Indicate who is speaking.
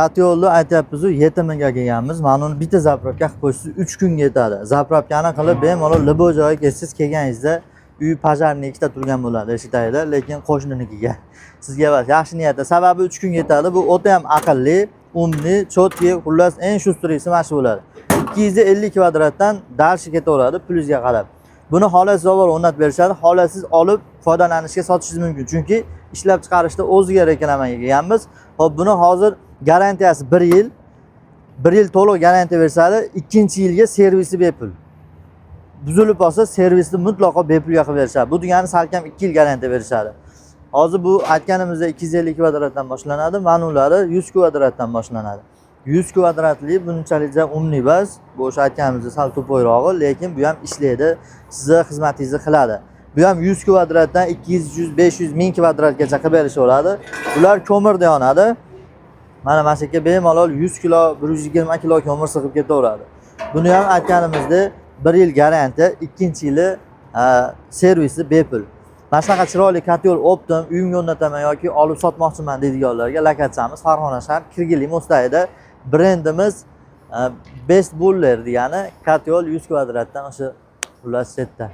Speaker 1: Котёл ni aytyapmizu, 7000 ga kelganmiz. Mana uni bitta заправка qilib qo'ysangiz, 3 kunga yetadi. Заправка ni qilib, bemalol любой joyga ketsangiz, kelganingizda uy пожарный ikkita turgan bo'ladi eshik tagida, lekin qo'shninikiga, sizga emas, yaxshi niyatda. Sababi 3 kunga yetadi. Bu o'ta ham aqlli, умный, четкий, xullas, eng шустрый si mana shu bo'ladi. 250 kvadratdan дальше ketaveradi pulingizga qarab. Buni xohlasangiz, olib o'rnatib berishadi, xohlasangiz, olib foydalanishga sotishingiz mumkin, chunki ishlab chiqarishda o'ziga reklamaga kelganmiz. Ho'p, buni hozir garantiyasi 1 yil, 1 yil to'liq garantiya berishadi, ikkinchi yilga servisi bepul. Buzilib qolsa, servisni mutlaqo bepulga qilib berishadi. Bu degani salkam 2 yil garantiya berishadi. Hozir bu aytganimizda 250 kvadratdan boshlanadi, manulari 100 kvadratdan boshlanadi. 100 kvadratli bunchalik умный emas, bu o'sha aytganimizda sal тупой rog'i, lekin bu ham ishlaydi, sizni xizmatingizni qiladi. Bu ham 100 kvadratdan 200, 300, 500, 1000 kvadratgacha qilib berishaveradi. Bular ko'mirda yonadi. Mana shu yerga bemalol 100 kilo, 120 kilo ko'mir sig'ib ketaveradi. Buni ham aytganimizdek 1 yil garantiya, ikkinchi yili servisi bepul. Mana shunaqa chiroyli котёл оптом uyimga o'rnataman yoki olib sotmoqchiman deydiganlarga lokatsiyamiz Farg'ona shahar, Kirgili мост tagida. Brendimiz Best Buller degani котёл 100 kvadratdan o'sha, xullas, setda.